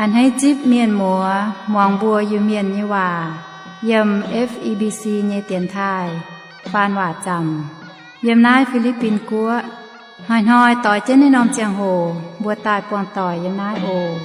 A'hneiv zipv mienh muoz muangx mbuo Iu-Mienh nyei waac yiem F E B C nyei dienx taaih faan waac zaamc yiem naaiv Fi^li^bin Guoqv. Hnoi-hnoi doix jienv naaiv norm ziangh hoc mbuo daaih buangh doic yiem naaiv oc.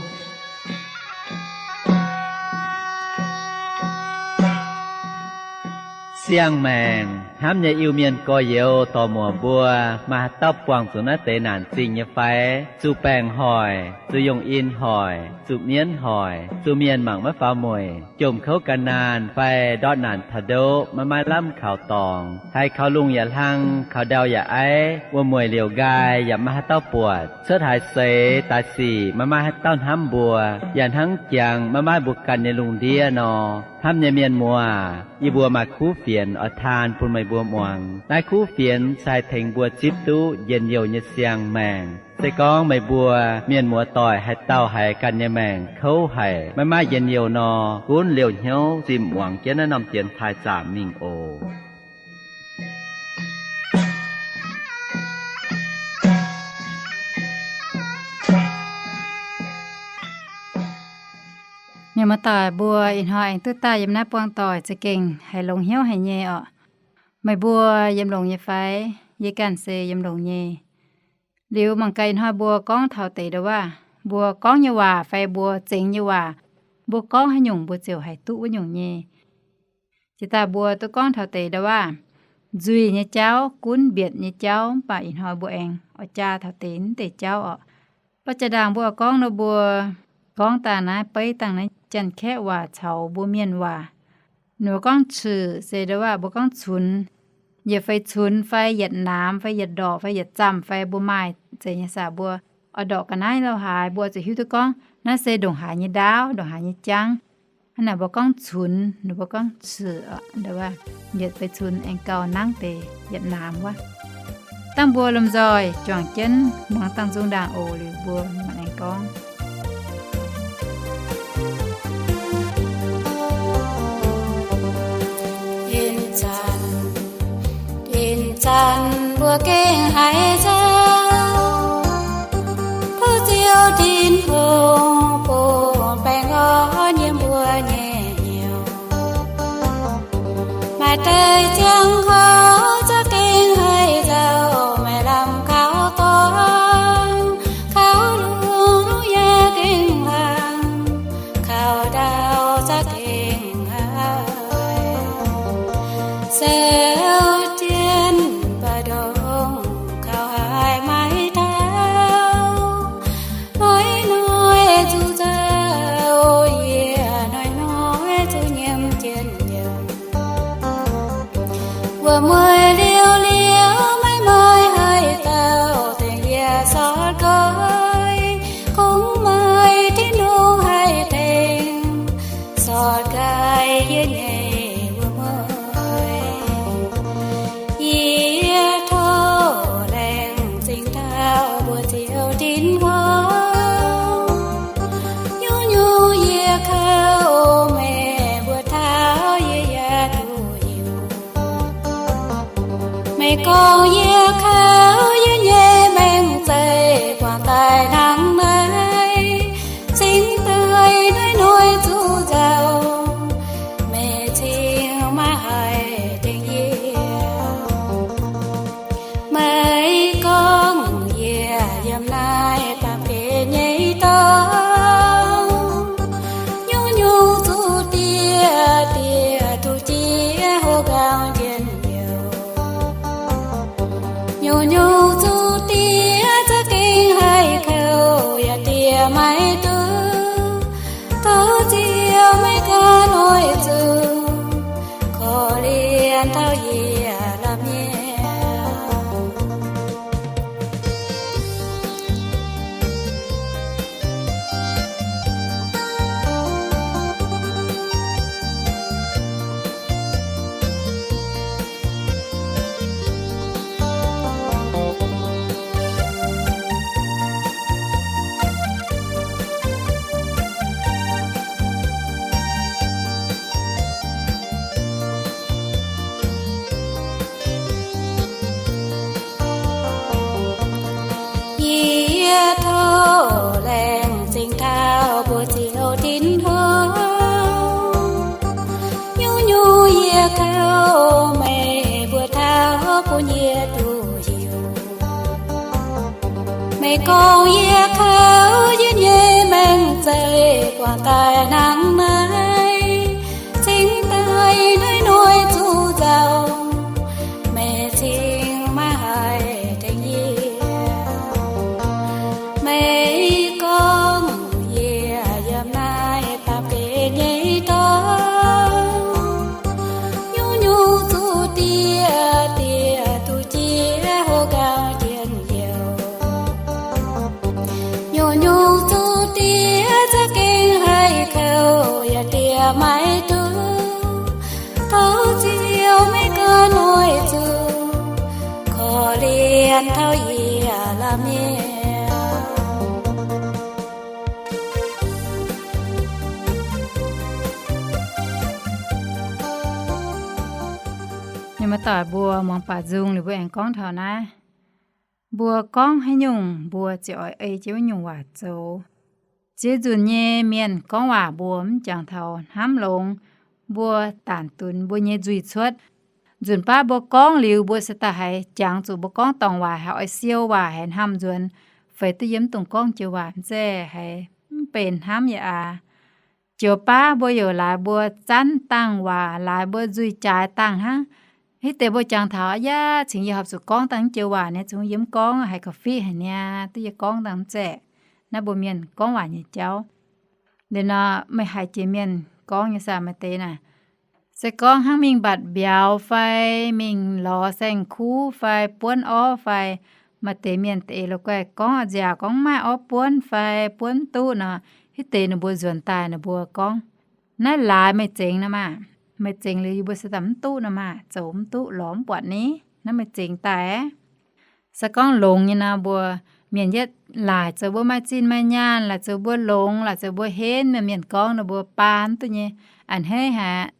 Siang-maengc hnamv nyei Iu-Mienh gorx-youz dorc-muoc mbuo, maaih haaix dauh buangh zuqc naaiv deix naanc zingh nyei fai? Zuqc baengc hoic, zuqc yongh in hoic, zuqc mienv hoic, zuqc mienh mangc maiv faaux mueic, jomc kouv gan naanh fai ndortv naanc taux ndoqv maiv maaih lamh kaux dorngx, haiz kaux lungh yaac hlang, kaux ndau yaac aiv, wuom-mueic liouc nqaai yaac maiv maaih haaix dauh buatc, cuotv haaix seix daaih sic maiv maaih haaix dauh hnamv mbuo, yaac hnangv jangx maiv maaih mbuo ganh nyei lungh ndiev nor. Hnamv nyei mienh muoz, yie mbuo maaih kuv fienx oix taan bun meih mbuo muangx. Naaiv kuv fienx se haih tengx mbuo zipv duqv njien-youh nyei siang-maengc. Se gorngv meih mbuo mienh muoz doic haaix dauh haiz ganh nyei maengc kouv haic, maiv maaih njien-youh nor, gunv liouh hnyouv zinh muangx jienv naaiv norm dienx taaih zaamc mingh oc. Mienh muoz doic mbuo ih hnoi aengx duqv daaih yiem naaiv buangh doic za'gengh haiz longx hnyouv haic nyei orqc. Meih mbuo yiem longx nyei fai? Yie ganh se yiem longx nyei. Liuz mangc gaax ih hnoi mbuo gorngv taux deix ndau-waav, mbuo gorngv nyei waac fai mbuo zengx nyei waac, mbuo gorngv haaix nyungc mbuo ziouc haih duqv wuov nyungc nyei. Jiex daaih mbuo duqv gorngv taux deix ndau-waav, nzuih nyei jauv gunv mbietc nyei jauv, mv baac ih hnoi mbuo aengx oix jaa taux deix naaiv deix jauv orqc. Mv baac jaa-ndaangc mbuo oix gorngv nor, mbuo gorngv daaih naaiv beiv dangh naaiv Janx-Kaeqv waac caux mbuo Mienh waac. Ninh mbuo gorngv cuyc se ndau-waav mbuo gorngv cunx. Yietc feix cunx fai yietc naamx fai yietc ndorqc fai yietc zamh fai mbuo maaih zeiz nyei saah, mbuo oix ndorqc ga'naaiv lauh haaix mbuo zuqc hiuv duqv gorngv naaiv se ndongc haaix nyei ndaauv, ndongc haaix nyei jangv. Hnangv naaic mbuo gorngv cunx, ninh mbuo gorngv cuyc orqc, ndau-waav yietc feix cunx aengx gauh nangv deix yietc naamx wuov. Dangh mbuo lomh nzoih juangc jienv muangx dangh nzung ndaangc oc, liuz mbuo maanc aengx gorngv. Inh zanc, inh zanc mbuo gengh haiz nzauh, tov Ziouv Tin-Hungh bun baengh orn yiem mbuo nyei hnyouv. Maaih deix ziangh hoc za'gengh haiz nzauh, maaih lamh kaux dorngx, kaux lungh yaac gengh hlang, kaux ndau za'gengh haiz. Sou jienv mbu'ndongx kaux haiz maiv dauh, hnoi-hnoi zuqc nzauh, yie hnoi-hnoi zuqc nyiemv jienv youh. Wuom-mueiz liouh liouh maiv maaih haaix dauh tengx yie sortv nqoi, kungx maaih Tin-Hungh haih tengx sortv nqaai yie nyei wuom-mueiz. Yie tov laengz zingh taux mbuox Ziouv Tin-Hungh, nyungc-nyungc yie kouv meih mbuox taux yie yaac duqv hiuv. Meih gorngv yie kouv yie nyei maengc zeiz buangh daaih hnangv naaiv, cingx daaih hnoi-hnoi zuqc nzauh, meih cingx maiv haih tengx yie. Meih gorngv yie yiem naaiv baamh gen nyei dorngx, nyungc-nyungc zuqc dieh dieh duqv jiex hoqc nqaang njien-youh. yie duqv hiuv. Meih gorngv yie kouv, yie nyei maengc zeiv guangc daaih hnangv naaiv, cingx daaih naaiv hnoi zuqc nzauh, meih cingx maiv haih tengx yie. Meih gorngv yie yiem naaiv baamh gen nyei dorngx, nyungc-nyungc zuqc diev, diev duqv jiex houv gauh njien-youh. Nyungc-nyungc zuqc diev za'gengh haih kouv, yaac diev maiv duqv. Tov Ziouv meih ganh oix zuqc korv-lienh taux yie lamh mienh. Mienh muoz-doic mbuo muangx baac nzung liuz mbuo aengx gorngv taux naaiv. Mbuo gorngv haaix nyungc mbuo ziouc oix ei jienv wuov nyungc waac zoux. Ziex nzunc nyei mienh gorngv waac mbuo mv jangx taux hnamv longx, mbuo danc dunx mbuo nyei nzuih cuotv. Nzunc baav mbuo gorngv liuz mbuo se daaih haiz jangx zuqc mbuo gorngv dorngc waac haiz oix siou waac haiz hnamv nzuonx, feix duqv yiem mv dungx gorngv joux waac mv zeiz haiz mv benx hnamv yaac aax. Joux baav mbuo youc laaix mbuo zanv dangh waac, laaix mbuo nzuih jaaix dangh hnangv. Hitv deix mbuo jangx taux, yaac cingx yie horpc zuqc gorngv dangh joux waac nyei, zungv yie mv gorngv haiz gauh fiqv haic niaa, duqv yie gorngv dangh mv zeiz. Naaiv mbuo mienh gorngv waac nyei jauv. Liuz nor meih haiz jiex mienh gorngv nyei saah maaih deix naaic, se gorngv hnangv mingh mbatc mbiauz fai mingh lorz saeng-kuv fai buonv orv fai, maaih deix mienh deix la'guaih gorngv nziaauc gorngv mv maaih orv buonv fai buonv mv duqv nor, hitv deix ninh mbuo nzuonx daaih ninh mbuo gorngv, naaiv laaix meih zengx nor maah, meih zengx liuz yie mbuo se daaih mv duqv nor maah, zoux mv duqv, lorz mv buatc ni, naaiv meih zengx daaih. Se gorngv longx nyei nor mbuo mienh yietv laaic zoux mbuo maaih zinh maaih nyaanh, laaic zoux mbuo longx, laaic zoux mbuo henv, mienh gorngv ninh mbuo baan duqv nyei, a'hneiv haic.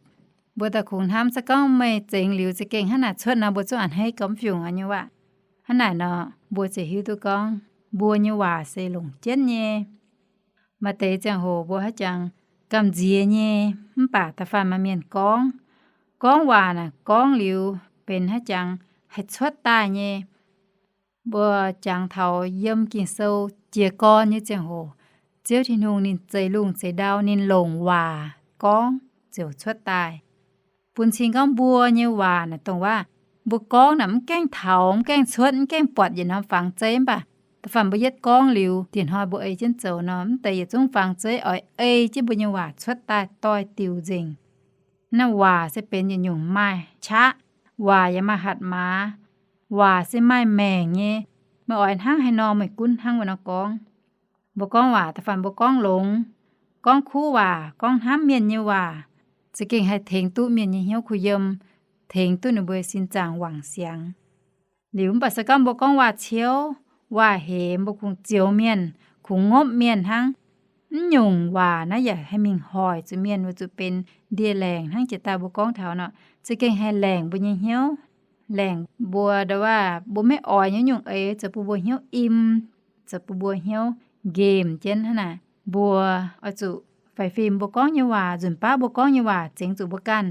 Mbuo daaih kungx hnamv se gorngv meih zengx liuz za'gengh hnangv naaic cuotv nor mbuo zungv a'hneiv gauh mv fiungc nyei waac. Hnangv naaic nor mbuo ziouc hiuv duqv gorngv mbuo nyei waac se longc jienv nyei. Maaih deix ziangh hoc mbuo haiz jangx gamh nziex nyei, mv baac da'faanh maaih mienh gorngv, gorngv waac naaic gorngv liuz benx haiz jangx haih cuotv daaih nyei. Mbuo jangx taux yiem Ging-Sou jiez gorn nyei ziangh hoc, Ziouv Tin-Hungh ninh zeix lungh zeix ndau, ninh longc waac gorngv ziouc cuotv daaih. Bun cing gorngv mbuo nyei waac naaic dongh waac mbuo gorngv naaic mv gaengh taux, mv gaengh cuotv, mv gaengh buatc yietc norm fangx zeiv, mv baac da'faanh mbuo yietv gorngv liuz, dieh hnoi mbuo ei jienv zoux nor, mv deix yietc zungv fangx zeiv oix ei jienv mbuo nyei waac cuotv daaih doix-diuc nzengc. Naaiv waac se benx yietc nyungc maaih qaqv, waac yaac maaih hatc maaz, waac se maaih maengc nyei. Meih oix hnangv haaix nor meih gunv hnangv wuov nor gorngv. Mbuo gorngv waac da'faanh mbuo gorngv longx, gorngv kuv waac, gorngv hnamv mienh nyei waac, za'gengh haih tengx duqv mienh nyei hnyouv kuh yiem, tengx duqv ninh mbuo sin zaangc wangc siangx. Liuz mv baac se gorngv mbuo gorngv waac-ciouv, waac-hemx, mbuo kungx zioux mienh, kungx ngopv mienh hnangv, mv nyungc waac naaiv yaac haih mingh hoic zuqc mienh weic zuqc benx ndie-laengc hnangv jiex daaih mbuo gorngv taux nor, za'gengh haih laengc mbuo nyei hnyouv, laengc mbuo ndau waac mbuo maiv oix nyei nyungc eix zoux bun mbuo hnyouv im, zoux bun mbuo hnyouv nqemh jienv hnangv naaic. Mbuo oix zuqc faix fim mbuo gorngv nyei waac, nzunc baav mbuo gorngv nyei waac zengx zuqc mbuo ganh,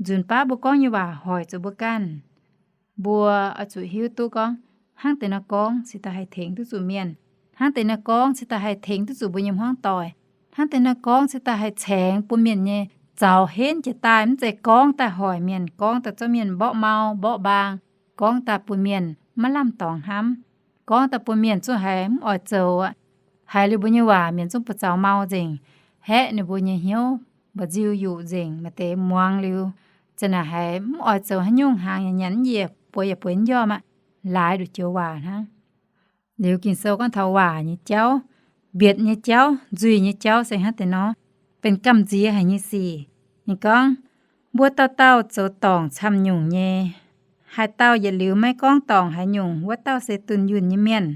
nzunc baav mbuo gorngv nyei waac hoic zuqc mbuo ganh. Mbuo oix zuqc hiuv duqv gorngv, hnangv deix nor gorngv se daaih haih tengx duqv zuqc mienh, hnangv deix nor gorngv se daaih haih tengx duqv zuqc mbuo nyei hmuangv doic, hnangv deix nor gorngv se daaih haih caengx bun mienh nyei zaux henv jiex daaih, mv zeiz gorngv daaih hoic mienh, gorngv daaih zorqv mienh mborqv mau mborqv mbaang, gorngv daaih bun mienh maiv lamh dorngx hnamv, gorngv daaih bun mienh zungv haiz mv oix zoux aqv. Haiz liuz mbuo nyei waac mienh zungv buoz zaux mau nzengc, haeqv ninh mbuo nyei hnyouv, mba'nziu yuqc nzengc. Maaih deix muangx liuz, za'naaic haiz mv oix zoux haaix nyungc, hnaangx yaac nyanc mv njiec, bueix yaac bueix mv njormh aqv. Laaix nduqc joux waac hnangv. Liuz Ging-Sou gorngv taux waac nyei jauv, mbietc nyei jauv, nzuih nyei jauv se hnangv deix nor, benx gamh nziex haic nyei sic. Ninh gorngv, mbuo dauh dauh zoux dorngc camv-nyungc nyei. Haaix dauh yietc liuz maiv gorngv dorngc haaix nyungc, wuov dauh se dunh yunh nyei mienh,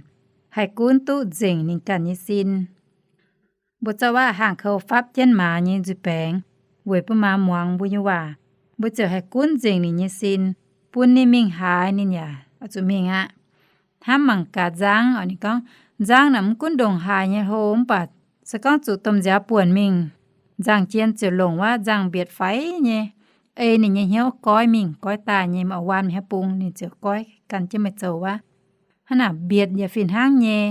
haih gunv duqv nzengc ninh ganh nyei sin. Mbuo zorqv waac haangh kou fapv jienv maaz nyei nzuih baengx, weic bun maaz muangx mbuo nyei waac, mbuo ziouc haih gunv nzengc ninh nyei sin, bun ninh mingh haaix ninh yaac oix zuqc mingh aqv. Hnamv mangc gaax nzangv oc. Ninh gorngv, nzangv naaic mv gunv ndongc haaix nyei hlo, mv baac se gorngv zuqc domh nziaaux buonc mingh, nzangv-jien ziouc longc waac nzangv-mbietc faix nyei. ei ninh nyei hnyouv goiv mingh goiv daaih nyei, mv baac waam hnyouv bung ninh ziouc goiv gan jienv meih zoux wuov. Hnangv naaic mbietc yaac fih hnangv nyei.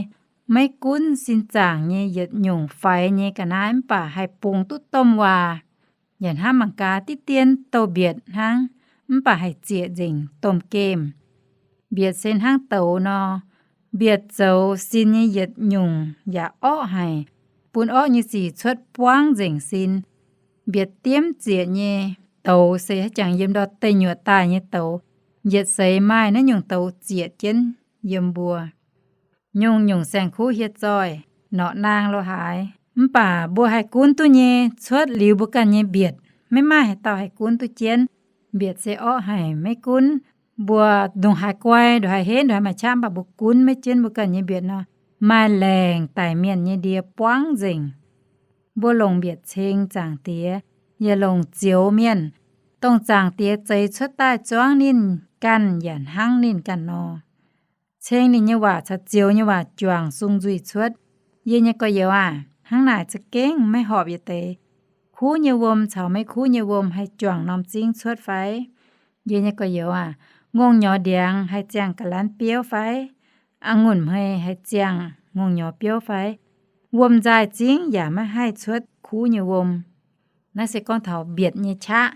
Maiv gunv sin zaangc nyei yietc nyungc faix nyei ga'naaiv mv baac haih bungx duqv domh waac. Yaac hnangv mangc gaax diqv dien douh mbietc hnangv, mv baac haih zieqc nzengc domh gemh. Mbietc se hnangv douz nor. Mbietc zoux sin nyei yietc nyungc yaac orqv haic, bun orqv nyei sic cuotv buangv nzengc sin. Mbietc diemv zieqc nyei douz se haaix jangx yiem ndor deic nyuoqc daaih nyei douz. Yietc seix maaih naaiv nyungc douz zieqc jienv yiem mbuo. Nyungc-nyungc saeng-kuv hieh zoih, norqc naang lo haaix, mv baac mbuo haih gunv duqv nyei cuotv liuz mbuo ganh nyei mbietc. Maiv maaih haaix dauh haih gunv duqv jienv. Mbietc se orqv haic, maiv gunv mbuo ndongc haaix guai, ndongc haaix henv, ndongc haaix maaih qaqv, mv baac mbuo gunv maiv jienv mbuo ganh nyei mbietc nor, maaih laengc daic mienh nyei ndie buangv nzengc. Mbuo longc mbietc ceng Zaangc Diex, yaac longc zioux mienh, dongh Zaangc Diex zeix cuotv daaih zuangv ninh ganh yaac hnangv ninh ganh nor. Ceng ninh nyei waac caux zioux nyei waac juangc sung nzuih cuotv. Yie nyei gorx-youz aah, hnangv naaic za'gengh maiv horpc yietc deix. Kuv nyei wuom caux maiv kuv nyei wuom haih juangc norm zingv cuotv fai? Yie nyei gorx-youz aah, ngongh nyorx ndiangx haih ziangh ga'lanv biouv fai? A'ngunc hmei haih ziangh ngongh nyorx biouv fai? Wuom nzaaih zingv yaac maiv haih cuotv kuv nyei wuom. Naaiv se gorngv taux mbietc nyei qaqv.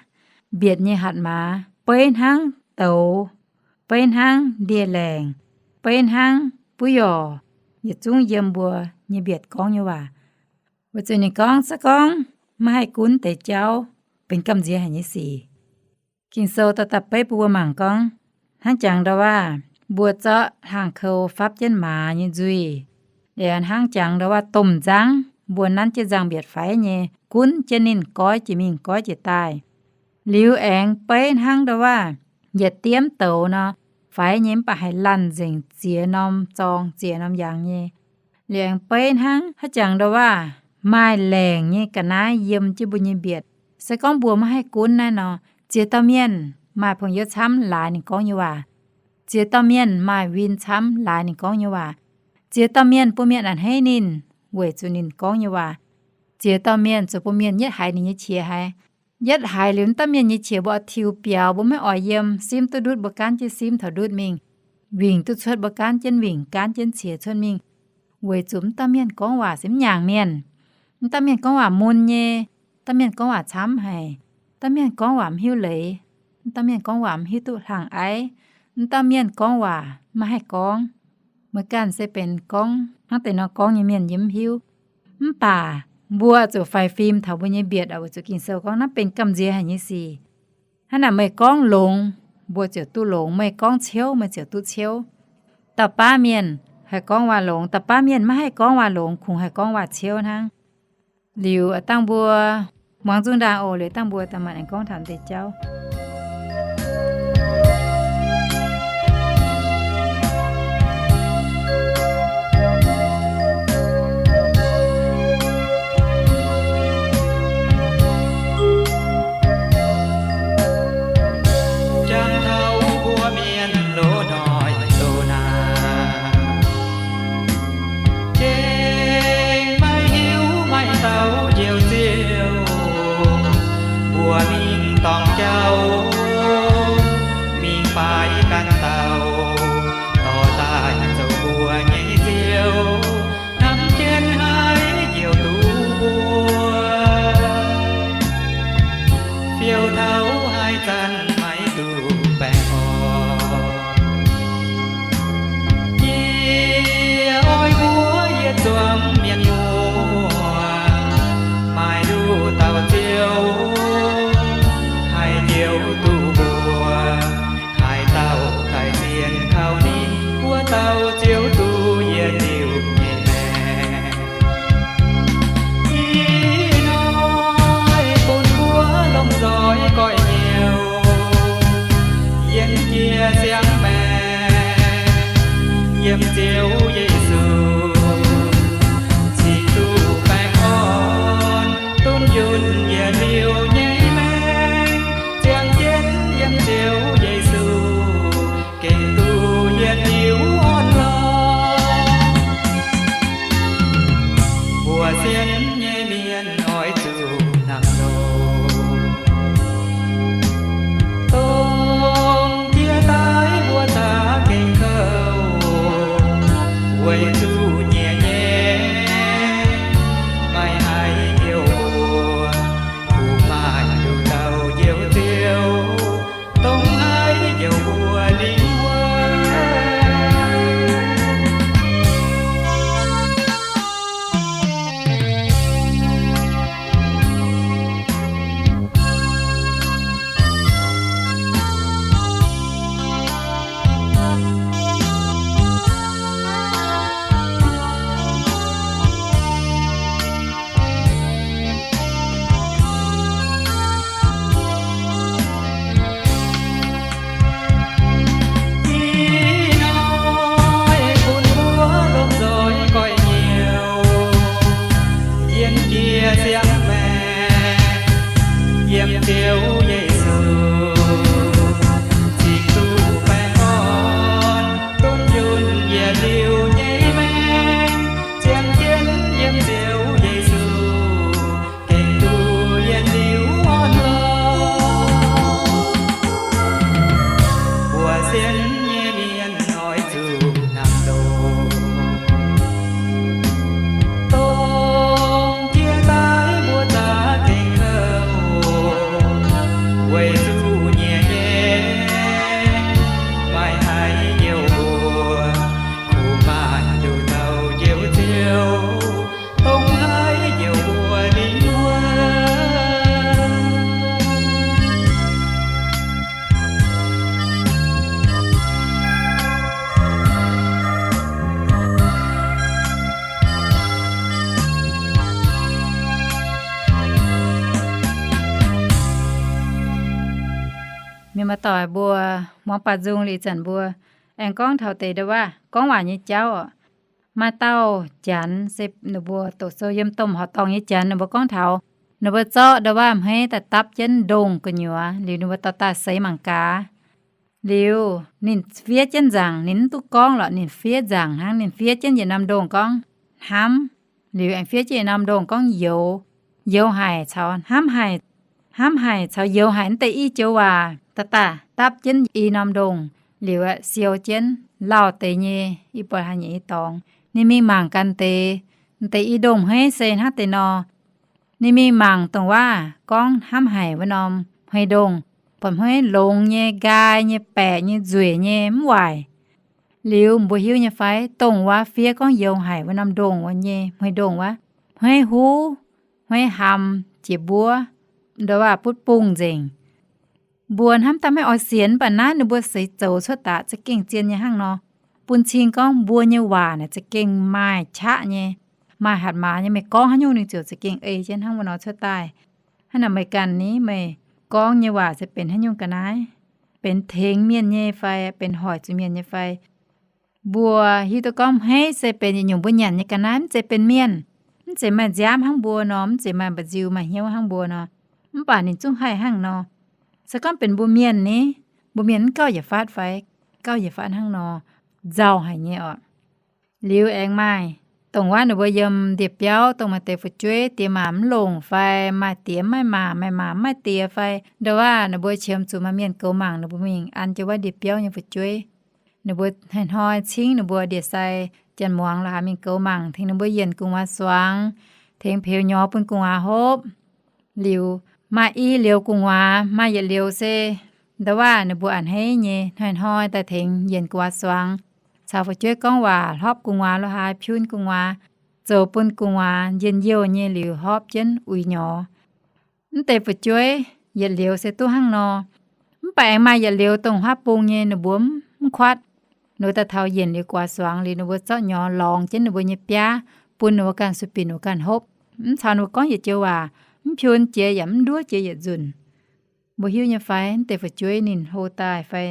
Mbietc nyei hatc maaz beiv hnangv douz, beiv hnangv ndie-laengc, beiv hnangv buov yorc, yietc zungv yiem mbuo nyei mbietc gorngv nyei waac. Weic zuqc ninh gorngv, se gorngv maiv haih gunv deix jauv, benx gamh nziex haic nyei sic. Ging-Sou da'da'beiv bun mbuo mangc gorngv, hnangv jangx ndau-waav mbuo zorqv hlaang-kou fapv jienv maaz nyei nzuih, liuz hnangv jangx ndau-waav domh nzangv mbuo nanv jienv nzangh-mbietc faix nyei, gunv jienv ninh goiv jiex mingh goiv jiex daaih. Liuz aengx beiv hnangv ndau-waav yietc diemv douz nor, faix nyei mv baac haih laanh nzengc ziex norm zorng ziex norm yaangz nyei. Liuz aengx beiv hnangv haaix jangx ndau-waav maaih laengc nyei ga'naaiv yiem jienv mbuo nyei mbietc. Se gorngv mbuo maiv haih gunv naaiv nor, ziex dauh mienh maaih pong youv camv laaix ninh gorngv nyei waac. Ziex dauh mienh maaih win camv laaix ninh gorngv nyei waac. Ziex dauh mienh bun mienh a'hneiv ninh weic zuqc ninh gorngv nyei waac. Ziex dauh mienh zuqc bun mienh yietv haiz ninh nyei qiex haic. Yietv haiz liuz, mv dauh mienh nyei qiex mbuo oix tiux biaux, mbuo maiv oix yiem, simv duqv ndutv mbuo gaanv jienv simv taux ndutv mingh, wingc duqv cuotv mbuo gaanv jienv wingc, gaanv jienv qiex cuotv mingh, weic zuqc mv dauh mienh gorngv waac se mv nyaangc mienh. Mv dauh mienh gorngv waac mun nyei, mv dauh mienh gorngv waac camv haic, mv dauh mienh gorngv waac mv hiuv leiz, mv dauh mienh gorngv waac mv hiuv duqv hlang aiv, mv dauh mienh gorngv waac maiv haih gorngv. Meih ganh se benx gorngv hnangv deix nor gorngv nyei mienh yie mv hiuv. Mv baac mbuo zuqc faix fim taux mbuo nyei mbietc oc, weic zuqc Ging-Sou gorngv naaiv benx gamh nziex haic nyei sic. Hnangv naaic meih gorngv longx, mbuo ziouc duqv longx. Meih gorngv ciouv, meih ziouc duqv ciouv. Dauh baav mienh haih gorngv waac longx, dauh baav mienh maiv haih gorngv waac longx, kungx haih gorngv waac ciouv hnangv. Liuz dangh mbuo muangx zungv ndaangc oc. Liuz dangh mbuo daaih maaih aengx gorngv taux deix jauv. Jangx taux mbuo mienh loz-hnoi loz-hnaa, gengh maiv hiuv maaih dauh njoux Ziouv. Mbuo mingh dorngc jauv Ziouv Yesu, cingx duqv baengh orn, dunv yunh yietc liuz nyei maengc, zien jienv yiem Ziouv Yesu, gengh duqv yietc liuz orn lorqc. Mbuo sienx nyei mienh oix zuqc hnamv longx, dongh jiex daaih mbuo za'gengh kouv, weic zuqc nyiex nyei maaih haiz njoux mbuo, kuv maaih nduqc dauh njoux Ziouv, dongh haiz njoux mbuo lingh wuonh. Mienh muoz-doic mbuo, muangx baaux nzung liuz zanc mbuo aengx gorngv taux deix ndau waac gorngv waac nyei jauv oc. Maaih dauh Janx se ninh mbuo doqc sou yiem domh horqc dorngh nyei Janx, ninh mbuo gorngv taux ninh mbuo zorqv ndau waac hmeiv daaih dapv jienv ndongh gu'nyuoz liuz ninh mbuo dorh daaih seix mangc gaax. Liuz ninh fiev jienv nzaangc, ninh mv duqv gorngv lorqc, ninh fiev nzaangc hnangv. Ninh fiev jienv yietc norm ndongh gorngv hnamv, liuz aengx fiev jienv yietc norm ndongh gorngv youx. Youx haic caux hnamv haic, hnamv haic caux youx haic naaiv deix i joux waac daaih daaih dapv jienv i norm ndongh, liuz aeqv, siou jienv lauh deix nyei i buatc haaix nyungc i dorngx. Ninh mingh mangc ganh deix, deix i ndongh hmeiv se hnangv deix nor. Ninh mingh mangc dongh waac gorngv hnamv haic wuov norm hmei ndongh, buatc hmeiv longx nyei, nqaai nyei, baeqc nyei, nzueic nyei, mv waaic. Liuz mbuo hiuv nyei fai, dongh waac fiev gorngv youx haic wuov norm ndongh wuov nyei hmei ndongh wuov, hmeiv huv, hmeiv ham, jiex mbuov, ndau waac butv bungh nzengc. Mbuo hnamv daaih maiv oix sienx, mv baac naaiv ninh mbuo seix zoux cuotv daaih za'gengh zien nyei hnangv nor. Bun cing gorngv mbuo nyei waac naaic za'gengh maaih qaqv nyei, maaih hatc maaz nyei. Meih gorngv haaix nyungc ninh ziouc za'gengh ei jienv hnangv wuov nor cuotv daaih. Hnangv naaic meih ganh ni, meih gorngv nyei waac se benx haaix nyungc ga'naaiv? Benx tengx mienh nyei fai benx hoic zuqc mienh nyei fai? Mbuo hiuv duqv gorngv hmeiv se benx yietc nyungc mbuo nyanc nyei ga'naaiv, mv zeiz benx mienh. Mv zeiz maaih nziaamv hnangv mbuo nor, mv zeiz maaih mba'nziu maaih hnyouv hnangv mbuo nor, mv baac ninh zungv haih hnangv nor. Se gorngv benx mbuo mienh ni, mbuo mienh mv gauh yietc faatv fai gauh yietc faatv hnangv nor, nzauh haic nyei oc. Liuz aengx maaih dongh waac ninh mbuo yiem ndie-biauv, dongh maaih deix fu'jueiv diex maac mv longc fai maaih diex mv maaih maac, maaih maac mv maaih diex fai, ndau waac ninh mbuo qiemx zuqc maaih mienh goux mangc, ninh mbuo mingh an jienv wuov ndie-biauv nyei fu'jueiv. Ninh mbuo hnoi-hnoi cingv ninh mbuo ndie-sai janx-muangz la'haaix mingh goux mangc, tengx ninh mbuo yienc gu'nguaaz suangx, tengx peux nyorx bun gu'nguaaz hopv. Liuz maaih i liouz gu'nguaaz, maaih yietc liouz se ndau waac ninh mbuo a'hneiv nyei, hnoi-hnoi daaih tengx yienc gu'nguaaz suangx, caux fu'jueiv gorngv waac, hlopv gu'nguaaz la'haaix, piun gu'nguaaz, zoux bun gu'nguaaz njien-youh nyei liuz hopv jienv uix nyorx. Mv deix fu'jueiv yietc liouz se duqv hnangv nor. Mv baac aengx maaih yietc liouz dongh huaav bung nyei ninh mbuo mv kuatv. Ninh mbuo daaih taux yienc liuz gu'nguaaz suangx liuz, ninh mbuo zorqv nyorx lorngx jienv ninh mbuo nyei biaav, bun ninh mbuo ganh sueih binc ninh mbuo ganh hopv, mv caux ninh mbuo gorngv yietc joux waac, mv piun jiex yaac mv nduov jiex yietc nzunc. Mbuo hiuv nyei fai, mv deix fu'jueiv ninh hlo daaih fai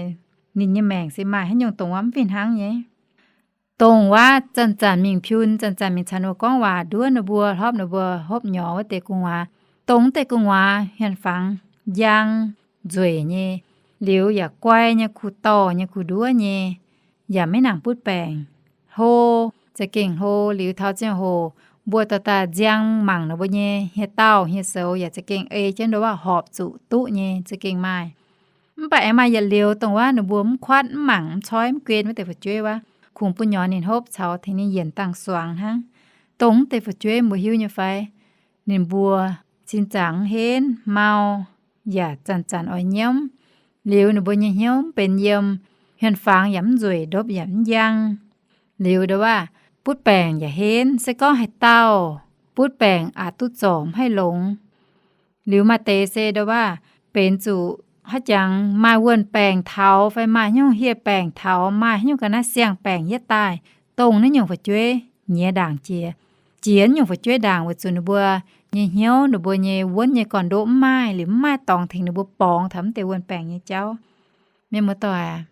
ninh nyei maengc se maaih haaix nyungc dongh wuov mv fih hnangv nyei. Dongh wuov zanc-zanc mingh piun, zanc-zanc mingh caux ninh mbuo gorngv waac, nduov ninh mbuo, hlopv ninh mbuo, hopv nyorx wuov deix gu'nguaaz, dongh wuov deix gu'nguaaz hmien-fangx njang, nzueic nyei, liuz yaac guai nyei, kuh dorh nyei, kuh nduov nyei, yaac maiv nangc butv baengc, hlo, za'gengh hlo. Liuz taux ziangh hoc mbuo dorh daaih nziang mangc ninh mbuo nyei hnyouv dauh hnyouv soux yaac za'gengh ei jienv ndau waac horpc zuqc duqv nyei za'gengh maaih. Mv baac aengx maaih yietc liouz dongh wuov ninh mbuo mv kuatv, mv mangc, mv coiv, mv guen wuov deix fu'jueiv wuov, kungx bun nyorx ninh hopv caux tengx ninh yienc dangh suangx hnangv. Dongh wuov deix fu'jueiv mbuo hiuv nyei fai, ninh mbuo sin zaangc mv henv, mau, yaac zanc-zanc oix nyiemv. Liuz ninh mbuo nyei hnyouv mv benx yiem, hmien-fangx yaac mv nzueic, ndopv yaac mv njang. Liuz ndau waac butv baengc yaac henv, se gorngv haaix dauh butv baengc aqc duqv zorc mv haih longx. Liuz maaih deix se ndau waac benx zuqc haaix jangx maaih wuonh baengc taux fai maaih haaix nyungc hieh baengc taux, maaih haaix nyungc ga'naaiv siang-baengc yietv daaih, dongh naaiv nyungc fu'jueiv nyiex ndaangc jiex. Jiex nyungc fu'jueiv ndaangc weic zuqc ninh mbuo nyei hnyouv, ninh mbuo nyei wuonv nyei gorn-ndoqv mv maaih, liuz mv maaih dorngx tengx ninh mbuo borngz taux mv deix wuonh baengc nyei jauv. Mienh muoz-doic aac,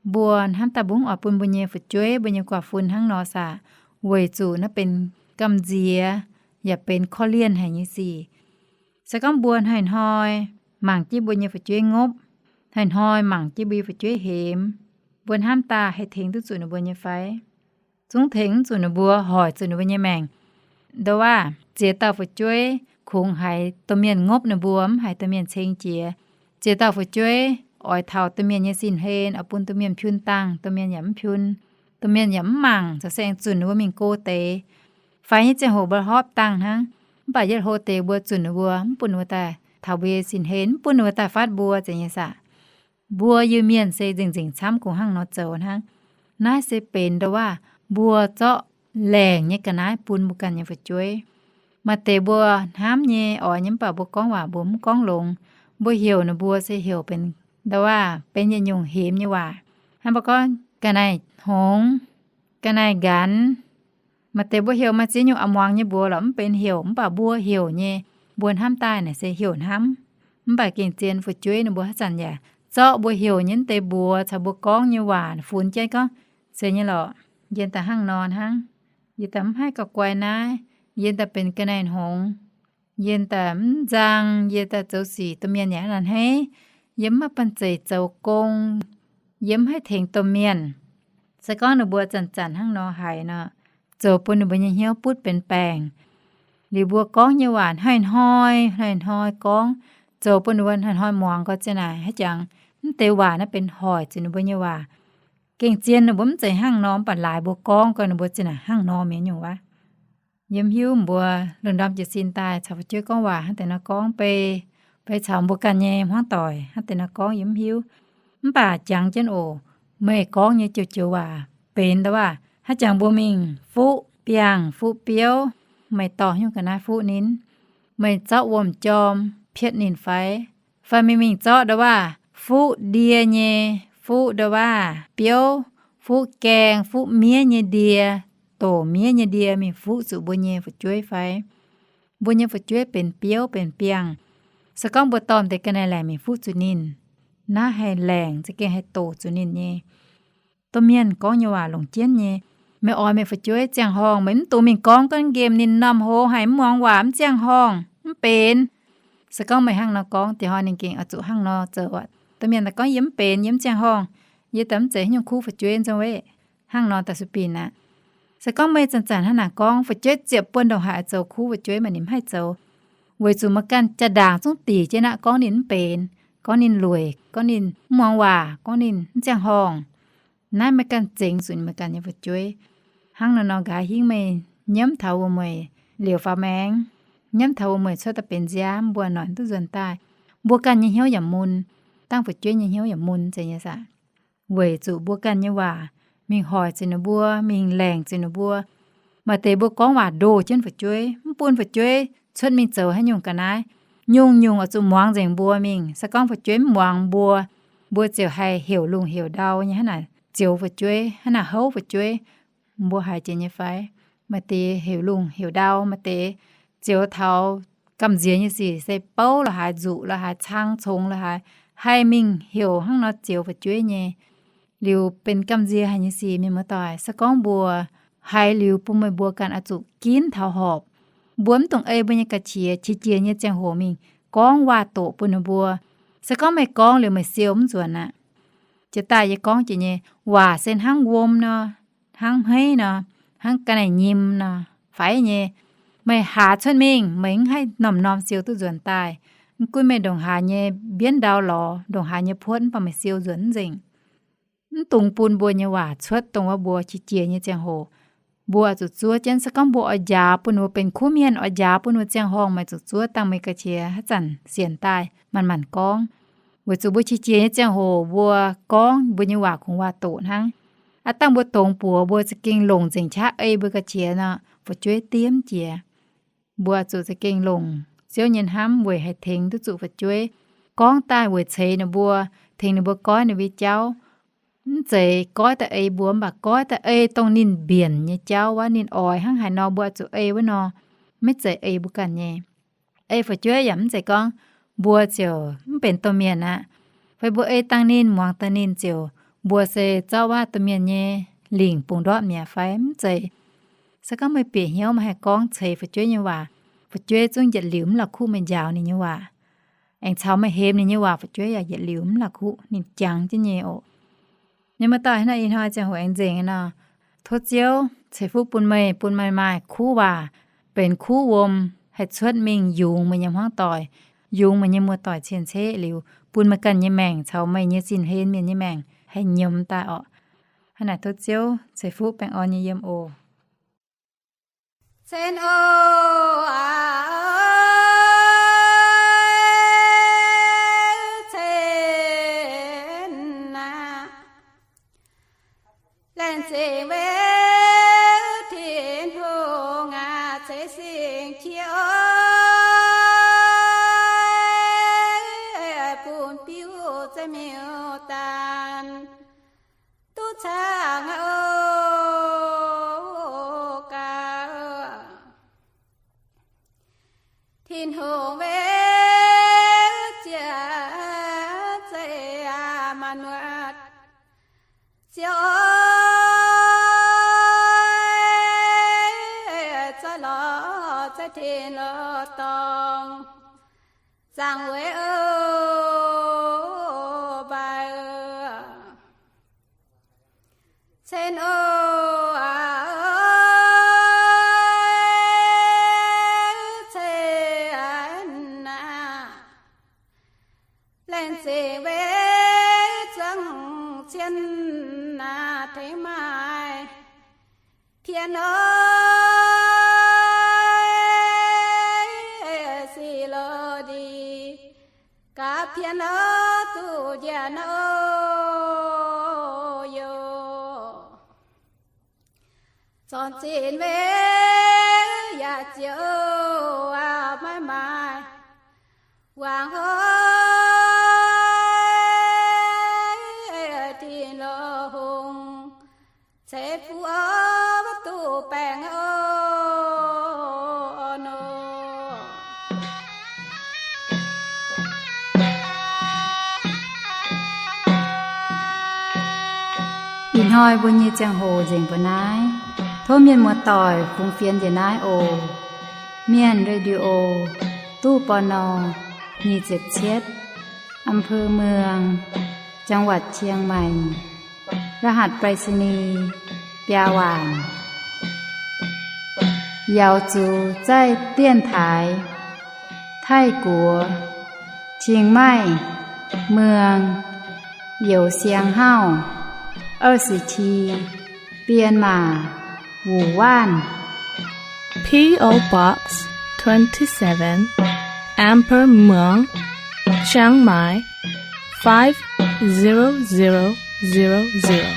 mbuo hnamv daaih mbuo mv oix bun mbuo nyei fu'jueiv, mbuo nyei guaax fun hnangv nor saah, weic zuqc naaiv benx gamh nziex yaac benx korv-lienh haic nyei sic. Se gorngv mbuo hnoi-hnoi mangc jienv mbuo nyei fu'jueiv ngopv, hnoi-hnoi mangc jienv mbuo nyei fu'jueiv hemx, mbuo hnamv daaih haih tengx duqv zuqc ninh mbuo nyei fai? Zungv tengx mv zuqc ninh mbuo, hoic zuqc ninh mbuo nyei maengc. Nduov waac, ziex dauh fu'jueiv kungx haiz domh mienh ngopv ninh mbuo, mv haiz domh mienh ceng jiex. Ziex dauh fu'jueiv oix taux domh mienh nyei sin-hlen, oix bun domh mienh piun dangh, domh mienh yaac mv piun, domh mienh yaac mv mangc, corc saeng zunc ninh mbuo mingh go deix. Fai nyei ziangh hoc mbuo hopv dangh hnangv, mv baac yietc hlo deix mbuo zunc ninh mbuo, mv bun ninh mbuo daaih taux mbuo nyei sin-hlen, mv bun ninh mbuo daaih fatv mbuo, zeiz nyei saah? Mbuo Iu-Mienh se nzengc-nzengc camv kungx hnangv nor zoux hnangv. Naaiv se benx nduov waac mbuo zorqv laengc nyei ga'naaiv bun mbuo ganh nyei fu'jueiv. Maaih deix mbuo hnamv nyei, oix nyei, mv baac mbuo gorngv waac mbuo mv gorngv longx. Mbuo heuc ninh mbuo se heuc benx nduov waac benx yietc nyungc hemx nyei waac. Hnangv mbuo gorngv ga'naaiv hngongx, ga'naaiv nqanx. Maaih deix mbuo heuc maaih ziex nyungc a'muangx nyei mbuox lorqc, mv benx heuc, mv baac mbuo heuc nyei. Mbuo hnamv daaih naaic se heuc hnamv. Mv baac gengh zien fu'jueiv ninh mbuo haaix zanc yaac zorqv mbuo heuc nyei wuov deix mbuox caux mbuo gorngv nyei waac funx jienv gorngv, se nyei lorqc, yie daaih hnangv nor hnangv. Yie daaih mv haih gauh guai naaiv. Yie daaih benx ga'naaiv hngongx. Yie daaih mv nzang, yie daaih zoux sic domh mienh yaac hnangv naaiv hneiv. Yie mv maaih banh zeic zoux gong. Yie mv haih tengx domh mienh. Se gorngv ninh mbuo zanc-zanc hnangv nor haiz nor, zoux bun ninh mbuo nyei hnyouv butv benx baengc. Liuz mbuo gorngv nyei waac hnoi-hnoi, hnoi-hnoi gorngv, zoux bun ninh mbuo hnoi-hnoi muangx gau ziex naaic haaix jangx, mv deix waac naaiv benx hoic zuqc ninh mbuo nyei waac. Gengh zien ninh mbuo mv zeiz hnangv nor, mv baac laaix mbuo gorngv gau ninh mbuo ziex naaic hnangv nor mi'aqv nyungc waac. Yie mv hiuv mbuo lungh ndorm jiez sin daaih caux fu'jueiv gorngv waac hnangv deix nor gorngv, beiv, beiv caux mbuo ganh nyei hmuangv doic hnangv deix nor gorngv, yie mv hiuv. Mv baac jangx jienv oc, meih gorngv nyei joux-joux waac benx nduov waac haaix jangx mbuo mingh fuqv biangh fuqv biouv, meih dorh nyungc ga'naaiv fuqv ninh, meih zorqv wuom-jorm pietv ninh fai? Fai meih mingh zorqv nduov waac fuqv ndie nyei, fuqv nduov waac biouv, fuqv gaeng, fuqv miev nyei ndie, doqc miev nyei ndie mingh fuqv zuqc mbuo nyei fu'jueiv fai? Mbuo nyei fu'jueiv benx biouv benx biangh, se gorngv mbuo dorh deix ga'naaiv laengc mingh fuqv zuqc ninh, naaiv haih laengc za'gengh haih doqc zuqc ninh nyei. Domh mienh gorngv nyei waac longc jienv nyei. Meih oix meih fu'jueiv ziangh horngh, meih mv dungx mingh gorngv, gorngv nqemh ninh norm hoz haic, mv muangx waac, mv ziangh horngh, mv benx. Se gorngv meih hnangv nor gorngv, dieh hnoi ninh gengh oix zuqc hnangv nor zoux aqv. Domh mienh daaih gorngv, yie mv benx, yie mv ziangh horngh, yie daaih mv zeiz haaix nyungc kuv fu'jueiv nzengc weic. Hnangv nor daaih sueih binc aqv. Se gorngv meih zanc-zanc hnangv naaic gorngv, fu'jueiv ziepc buonc ndongc haaix zoux kuv fu'jueiv, maaih ninh mv haih zoux, weic zuqc meih ganh jaa-ndaangc zungv dic jienv aqv, gorngv ninh mv benx, gorngv ninh lueic, gorngv ninh mv muangx waac, gorngv ninh mv ziangh horngh. Naaiv meih ganh zengx zuqc meih ganh nyei fu'jueiv. Hnangv nor nor nqa'haav hingv meih nyiemv taux wuom-mueic liouc faaux maengx, nyiemv taux wuom-mueic cuotv daaih benx nziaamv, mbuo noic duqv nzuonx daaih. Mbuo ganh nyei hnyouv yaac mun, dangh fu'jueiv nyei hnyouv yaac mun, zeiz nyei saah? Weic zuqc mbuo ganh nyei waac mingh hoic zuqc ninh mbuo, mingh laengc zuqc ninh mbuo. Maaih deix mbuo gorngv waac ndoh jienv fu'jueiv, mv bun fu'jueiv cuotv mingh zoux haaix nyungc ga'naaiv. Nyungc-nyungc oix zuqc muangx nzengc mbuo mingh. Se gorngv fu'jueiv mv muangx mbuo, mbuo ziouc haih heuc lungh heuc ndau nyei hnangv naaic zioux fu'jueiv, hnangv naaic houv fu'jueiv. Mbuo haiz jiex nyei fai? Maaih deix heuc lungh heuc ndau, maaih deix zioux taux gamh nziex nyei sic se bouv la'haaix, nzuqc la'haaix, cang congx la'haaix, haih mingh heuc hnangv nor zioux fu'jueiv nyei. Liuz benx gamh nziex haic nyei sic, mienh muoz-doic. Se gorngv mbuo haiz liuz bun meih mbuo ganh oix zuqc ginv taux horpc. Mbuo mv dungx ei mbuo nyei ga'qiex qiex jiez nyei ziangh hoc mingh gorngv waac-doqc bun ninh mbuo. Se gorngv meih gorngv liuz meih siou mv nzuonx aqv. Jiex daaih yie gorngv jiex nyei, waac se hnangv wuom nor, hnangv hmeiv nor, hnangv ga'naaiv nyim nor, faix nyei. Meih haaz cuotv mingh, meih mv haih norm-norm siou duqv nzuonx daaih. Mv gunv meih ndongc haaix nyei mbienv ndau lorz, ndongc haaix nyei puotv, mv baac meih siou nzuonx mv nzengc. Mv dungx bun mbuo nyei waac cuotv dongh wuov mbuo qiex jiez nyei ziangh hoc. Mbuo zuqc zuov jienv. Se gorngv mbuo oix njaaux bun mbuo benx kuv mienh, oix njaaux bun mbuo ziangh horngh, meih zuqc zuov dangh meih ga'qiex haaix zanc sienx daaih manc-manc gorngv. Weic zuqc mbuo qiex jiez nyei ziangh hoc mbuo gorngv mbuo nyei waac kungx waac-doqc hnangv. Aav dangh mbuo dongz buoz mbuo za'gengh longc nzengc qaqv ei mbuo ga'qiex nor, fu'jueiv diemv jiex. Mbuo zuqc za'gengh longc Ziouv nyei hnamv weic haih tengx duqv zuqc fu'jueiv. Gorngv daaih weic ceix ninh mbuo, tengx ninh mbuo goiv ninh mbuo nyei jauv. Mv zeiz goiv daaih ei mbuo, mv baac goiv daaih ei dongh ninh mbienc nyei jauv wuov, ninh oix hnangv haaix nor mbuo zuqc ei wuov nor. Maiv zeiz ei mbuo ganh nyei. Ei fu'jueiv yaac mv zeiz gorngv mbuo ziouc mv benx domh mienh aqv, fai mbuo ei dangh ninh, muangx dangh ninh ziouc mbuo se zorqv waac domh mienh nyei lingc bungx ndortv mi'aqv fai? Mv zeiz. Se gorngv meih bieqc hnyouv meih haih gorngv ceix fu'jueiv nyei waac, fu'jueiv zungv yietc liuz mv la'kuqv meih njaaux ninh nyei waac. aengx caux meih hemx ninh nyei waac fu'jueiv yaac yietc liuz mv la'kuqv, ninh jangx jienv nyei oc. Mienh muoz-doic, ih hnoi ziangh hoc aengx nzengc nor, tov Ziouv ceix fuqv bun meih, bun meih maaih kuv waac benx kuv wuom, haih cuotv mingh yungz meih nyei hmuangv doic, yungz meih nyei muoz-doic cien-ceqv liuz, bun meih ganh nyei maengc caux meih nyei zinh hlen mienh nyei maengc haih nyiemz daaih orqc. Hnangv naaic tov Ziouv ceix fuqv baengh orn nyei yiem oc. Cen oc, cen aqv. Laengz zingh weic Tin-Hungh aac, ceix singx qiex oix, bun biuv zeiv miuc-daanh duqv caangh oc gaax. Tin-Hungh weic ziec zeiv aac, maanc muotc Ziouv oix, zorqv lorz zeiv tin lorz dorngh, zaangc weic oc mbaaix. Cen oc, cen aqv. Laengz zingh weic zuangx cien aac, tengx maaih tien oix, sic lorz ndih gaax tien oix, duqv njiec nouh yoc. Zornc zinh weic yaac ziouc maiv maaih wangc oc. Tin-Hungh ceix fuqv oc, maiv duqv baengh oc nor. Ih hnoi mbuo nyei ziangh hoc nzengc mbuo naaiv. Tov mienh muoz-doic fungx fienx njiec naaiv oc. Mienh Radio, ตู้ ปณ. nyic ziepc cietv, อำเภอเมือง จังหวัดเชียงใหม่ รหัสไปรษณีย์ biaa waanc. Yaux zuqc zaih dienx taaix Taiv-Guoqv, Chiang Mai, Muang, Youz Siang Hauv, 二十七, Bienh Maac, Wuonh Waanv. P O Box twenty-seven, Amber Muang, Chiang Mai, five zero zero zero zero.